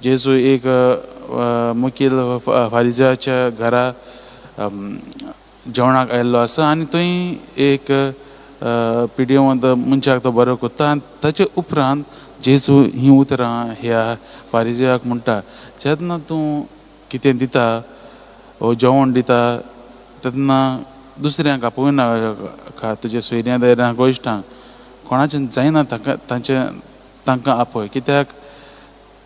जेजू एक मुखेल फारिजाच्या घरा जेवणाक आयिल्लो आसा आनी थंय एक पिडिवंत मनशाक तो बरो करता आनी ताचे उपरांत जेजू हीं उतरां ह्या फारिजयाक म्हणटा, जेन्ना तूं कितें दिता वो जेवण दिता तेन्ना दुसऱ्यांक आपोवनाका, तुज्या सोयऱ्यां दायऱ्यांक इश्टांक, कोणाच्यान जायना ताका तांचे तांकां आपय, कित्याक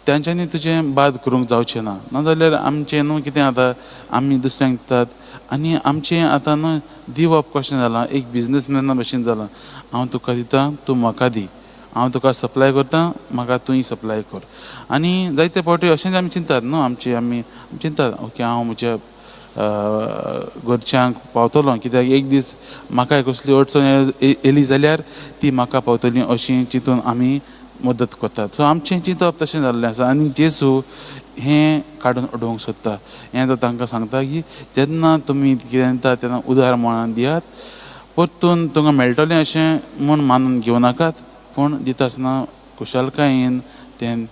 तांच्यांनी तुजें बाद करूंक जावचें ना. नाजाल्यार आमचें न्हू कितें जाता, आमी दुसऱ्यांक दितात आनी आमचें आतां न्हू दिवप कशें जालां, एक बिजनसमॅना भशेन जालां. हांव तुका दिता, तूं म्हाका दी, हांव तुका सप्लाय करता, म्हाका तूंय सप्लाय कर. आनी जायते फावटी अशेंच आमी चिंतात न्हू, आमचे आमी चिंतात ओके हांव म्हज्या घरच्यांक पावतलो, कित्याक एक दीस म्हाकाय कसली अडचण येयली जाल्यार ती म्हाका पावतली अशें चिंतून आमी मदत करतात. सो आमचें चिंतप तशें जाल्लें आसा आनी जेजू हें काडून उडोवंक सोदता. हें तो तांकां सांगता की जेन्ना तुमी कितें दिता तेन्ना उदार मनान दियात, परतून तुमकां मेळटलें अशें म्हूण मानून घेवं नाकात, पूण दिता आसतना खुशालकायेन तें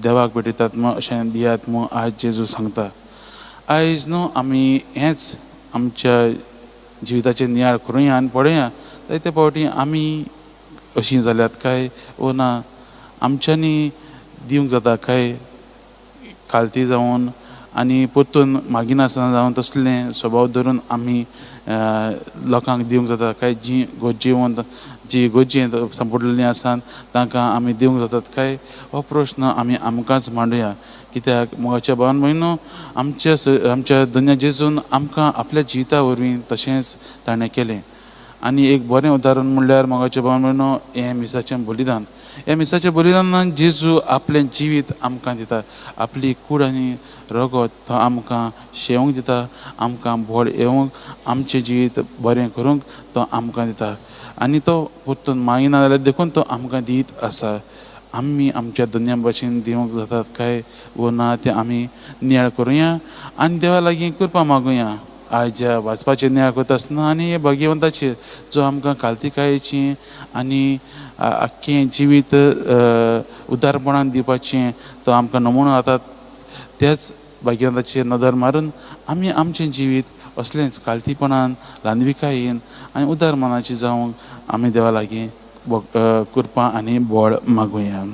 देवाक भेटयतात म्हूण अशें दियात म्हूण आयज जेजू सांगता. आयज न्हू आमी हेंच आमच्या जिविताचेर नियाळ करुया आनी पळोवया जायते फावटी आमी अशीं जाल्यात काय ओ ना, आमच्यांनी दिवंक जाता काय खालती जावन आनी परतून मागिनासतना जावन तसलें स्वभाव धरून आमी लोकांक दिवंक जाता काय, जी गरजेवंत जी गरजेंत सांपडलेलीं आसात तांकां आमी दिवंक जातात काय, हो प्रस्न आमी आमकांच मांडुया. कित्याक मोगाच्या भावान भयणो, आमच्या आमच्या धन्य जेजून आमकां आपल्या जिविता वरवीं तशेंच ताणें केलें. आनी एक बरें उदाहरण म्हणल्यार मोगाच्या भावान भयणो हें मिसाचें बलिदान. ह्या मिसाच्या बलिदानान जेजू आपलें जिवीत आमकां दिता, आपली कूड आनी रगत तो आमकां शेवंक दिता, आमकां बळ येवंक, आमचें जिवीत बरें करूंक तो आमकां दिता. आनी तो परतून मागिना जाल्यार देखून तो आमकां दीत आसा. आमी आमच्या दुनिया भशेन दिवंक जातात काय वो ना तें आमी नियाळ करुया आनी देवा लागीं कृपा मागुया. आयज वाचपाचें नियाळ करता आसतना आनी हे भाग्यवंताचेर जो आमकां कालतिकायेची आनी आख्खें जिवीत उदारपणान दिवपाचें तो आमकां नमुनो जाता, त्याच भाग्यवंताचेर नदर मारून आमी आमचें जिवीत असलेंच कालतीपणान, ल्हानविकायेन आनी उदार मनाची जावंक आमी देवा लागीं कृपा आनी बळ मागुया.